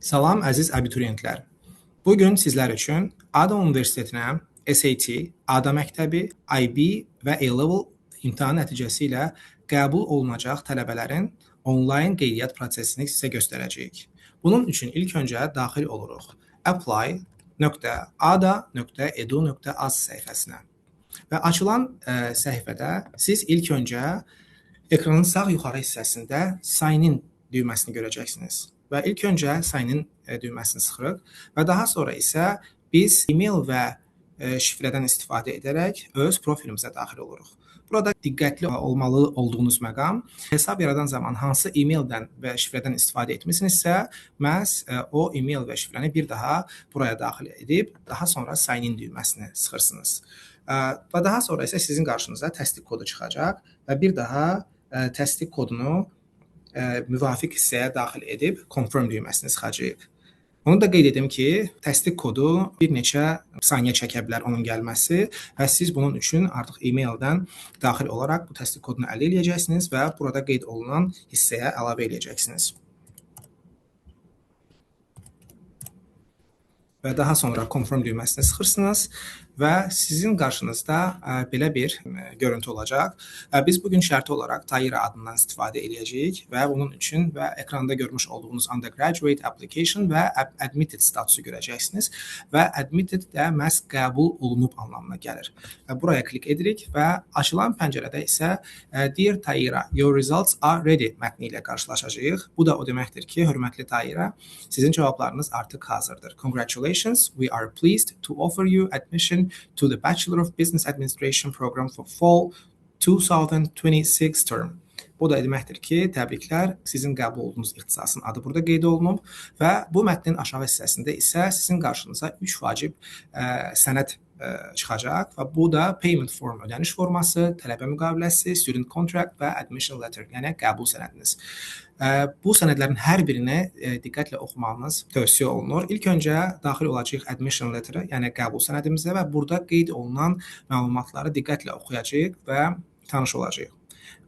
Salam əziz abituriyentlər. Bu gün sizlər üçün ADA Universitetinə SAT, ADA məktəbi, IB və A-Level imtahan nəticəsi ilə qəbul olunacaq tələbələrin onlayn qeydiyyat prosesini sizə göstərəcəyik. Bunun üçün ilk öncə daxil oluruq apply.ada.edu.az səhifəsinə. Və açılan səhifədə siz ilk öncə ekranın sağ yuxarı hissəsində Sign in düyməsini görəcəksiniz. Və ilk öncə Sign in düyməsini sıxırıq və daha sonra isə biz e-mail və şifrədən istifadə edərək öz profilimizə daxil oluruq. Burada diqqətli olmalı olduğunuz məqam, hesab yaradan zaman hansı e-maildən və şifrədən istifadə etmisinizsə, məhz o e-mail və şifrəni bir daha buraya daxil edib, daha sonra Sign in düyməsini sıxırsınız. Və daha sonra isə sizin qarşınıza təsdiq kodu çıxacaq və bir daha təsdiq kodunu müvafiq hissəyə daxil edib Confirm düyməsini sıxacağıq. Onu da qeyd edim ki, təsdiq kodu bir neçə saniyə çəkə bilər onun gəlməsi və siz bunun üçün artıq e-maildən daxil olaraq bu təsdiq kodunu əldə edəcəksiniz və burada qeyd olunan hissəyə əlavə edəcəksiniz. Və daha sonra Confirm düyməsini sıxırsınız və sizin qarşınızda belə bir görüntü olacaq. Biz bugün şərti olaraq Tayira adından istifadə edəcəyik və bunun üçün və ekranda görmüş olduğunuz Undergraduate Application və Admitted statusu görəcəksiniz və Admitted də məhz qəbul olunub anlamına gəlir. Və buraya klik edirik və açılan pəncərədə isə Dear Tayira, your results are ready mətni ilə qarşılaşacağıq. Bu da o deməkdir ki, hörmətli Tayira, sizin cavablarınız artıq hazırdır. Congratulations, we are pleased to offer you admission to the Bachelor of Business Administration program for fall 2026 term. Bu da deməkdir ki, təbriklər, sizin qəbul olduğunuz ixtisasın adı burada qeyd olunub və bu mətnin aşağı hissəsində isə sizin qarşınıza 3 vacib sənəd çıxacaq və bu da payment form, ödəniş forması, tələbə müqaviləsi, student contract və admission letter, yəni qəbul sənədiniz. Bu sənədlərin hər birini diqqətlə oxumağınız tövsiyə olunur. İlk öncə daxil olacağıq admission letter'a, yəni qəbul sənədimizə və burada qeyd olunan məlumatları diqqətlə oxuyacağıq və tanış olacağıq.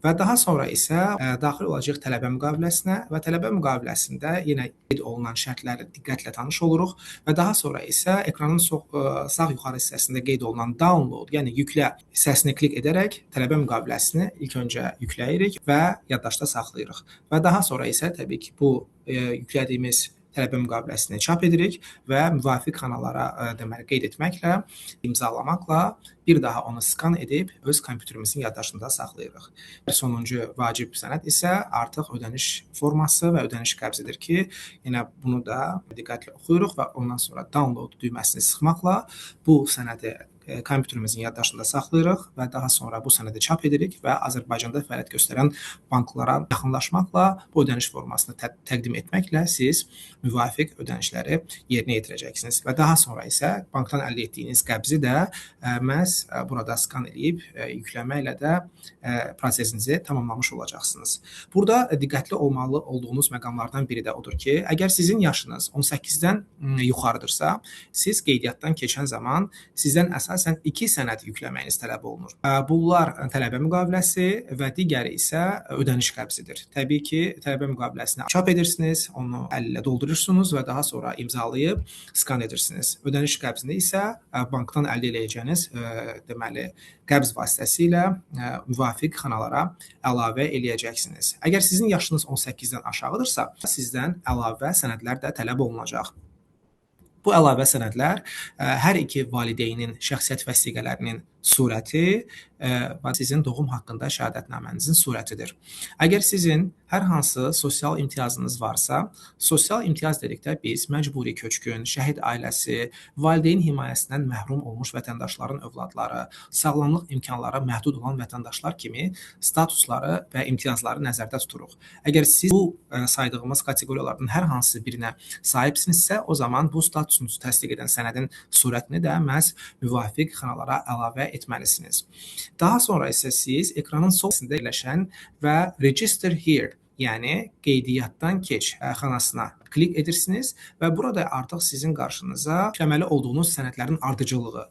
Və daha sonra isə daxil olacağıq tələbə müqaviləsinə və tələbə müqaviləsində yenə qeyd olunan şərtlərlə diqqətlə tanış oluruq və daha sonra isə ekranın sağ yuxarı hissəsində qeyd olunan download, yəni yüklə hissəsini klik edərək tələbə müqaviləsini ilk öncə yükləyirik və yaddaşda saxlayırıq. Və daha sonra isə təbii ki, bu yüklədiyimiz tələbə müqaviləsini çap edirik və müvafiq xanalara qeyd etməklə, imzalamaqla bir daha onu skan edib öz kompüterimizin yaddaşında saxlayırıq. Sonuncu vacib sənəd isə artıq ödəniş forması və ödəniş qəbzidir ki, yenə bunu da diqqətlə oxuyuruq və ondan sonra download düyməsini sıxmaqla bu sənədi kompüterimizin yaddaşında saxlayırıq və daha sonra bu sənədi çap edirik və Azərbaycanda fəaliyyət göstərən banklara yaxınlaşmaqla bu ödəniş formasını təqdim etməklə siz müvafiq ödənişləri yerinə yetirəcəksiniz və daha sonra isə bankdan əldə etdiyiniz qəbzi də məhz burada skan eləyib yükləməklə də prosesinizi tamamlamış olacaqsınız. Burada diqqətli olmalı olduğunuz məqamlardan biri də odur ki, əgər sizin yaşınız 18-dən yuxarıdırsa, siz qeydiyyatdan keçən zaman sizdən əsasən 2 sənəd yükləməyiniz tələb olunur. Bunlar tələbə müqaviləsi və digəri isə ödəniş qəbzidir. Təbii ki, tələbə müqaviləsini çap edirsiniz, onu əl ilə doldurursunuz və daha sonra imzalayıb skan edirsiniz. Ödəniş qəbzini isə bankdan əldə edəcəyiniz qəbz vasitəsilə müvafiq xanalara əlavə eləyəcəksiniz. Əgər sizin yaşınız 18-dən aşağıdırsa, sizdən əlavə sənədlər də tələb olunacaq. Bu əlavə sənədlər hər iki valideynin şəxsiyyət vəsiqələrinin surəti və sizin doğum haqqında şəhadətnamənizin surətidir. Əgər sizin hər hansı sosial imtiyazınız varsa, sosial imtiyaz dedikdə biz məcburi köçkün, şəhid ailəsi, valideyn himayəsindən məhrum olmuş vətəndaşların övladları, sağlamlıq imkanları məhdud olan vətəndaşlar kimi statusları və imtiyazları nəzərdə tuturuq. Əgər siz bu saydığımız kateqoriyalardan hər hansı birinə sahibsinizsə, o zaman bu statusunuzu təsdiq edən sənədin surətini də məhz müvafiq xanalara əlavə etməlisiniz. Daha sonra isə siz ekranın sol hissəsində yerləşən və Register Here, yəni qeydiyyatdan keç xanasına klik edirsiniz və burada artıq sizin qarşınıza yükləməli olduğunuz sənədlərin ardıcıllığı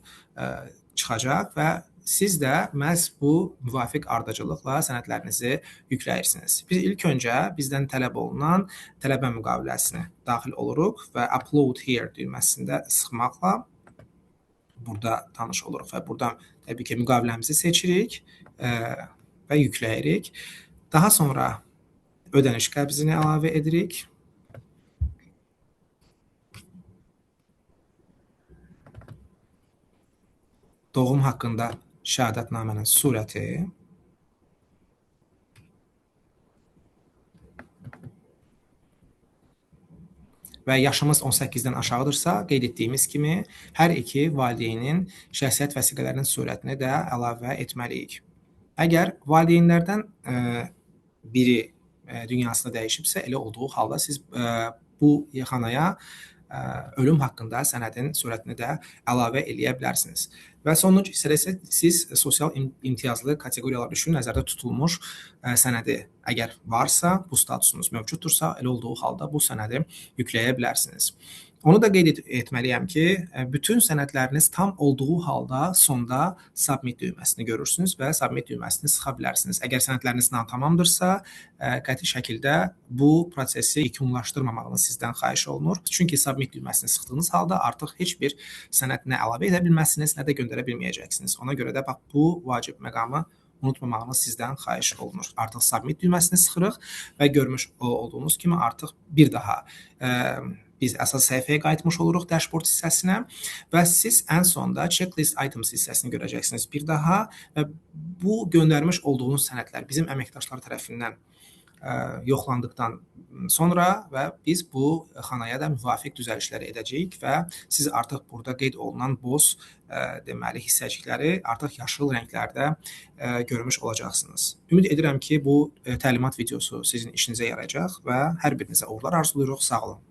çıxacaq və siz də məhz bu müvafiq ardıcıllıqla sənədlərinizi yükləyirsiniz. Biz ilk öncə bizdən tələb olunan tələbə müqaviləsini daxil oluruq və Upload Here düyməsində sıxmaqla burada tanış oluruq və buradan təbii ki, müqaviləmizi seçirik və yükləyirik. Daha sonra ödəniş qəbzini əlavə edirik. Doğum haqqında şəhadətnamənin surəti, və yaşımız 18-dən aşağıdırsa, qeyd etdiyimiz kimi hər iki valideynin şəxsiyyət vəsiqələrinin surətini də əlavə etməliyik. Əgər valideynlərdən biri dünyasını dəyişibsə, elə olduğu halda siz bu xanaya ölüm haqqında sənədin surətini də əlavə eləyə bilərsiniz. Və sonuncu hissədə isə siz sosial imtiyazlı kateqoriyalar üçün nəzərdə tutulmuş sənədi əgər varsa, bu statusunuz mövcuddursa, elə olduğu halda bu sənədi yükləyə bilərsiniz. Onu da qeyd etməliyəm ki, bütün sənədləriniz tam olduğu halda sonda Submit düyməsini görürsünüz və Submit düyməsini sıxa bilərsiniz. Əgər sənədləriniz natamamdırsa, qəti şəkildə bu prosesi yekunlaşdırmamağınız sizdən xahiş olunur. Çünki Submit düyməsini sıxdığınız halda artıq heç bir sənəd nə əlavə edə bilməzsiniz, nə də göndərə bilməyəcəksiniz. Ona görə də bax bu vacib məqamı unutmamağınız sizdən xahiş olunur. Artıq Submit düyməsini sıxırıq və görmüş olduğunuz kimi artıq bir daha biz əsas səhifəyə qayıtmış oluruq dashboard hissəsinə və siz ən sonda checklist items hissəsini görəcəksiniz bir daha və bu göndərmiş olduğunuz sənədlər bizim əməkdaşlar tərəfindən yoxlandıqdan sonra və biz bu xanaya da müvafiq düzəlişləri edəcəyik və siz artıq burada qeyd olunan boz deməli hissəcikləri artıq yaşıl rənglərdə görmüş olacaqsınız. Ümid edirəm ki, bu təlimat videosu sizin işinizə yarayacaq və hər birinizə uğurlar arzulayırıq. Sağ olun.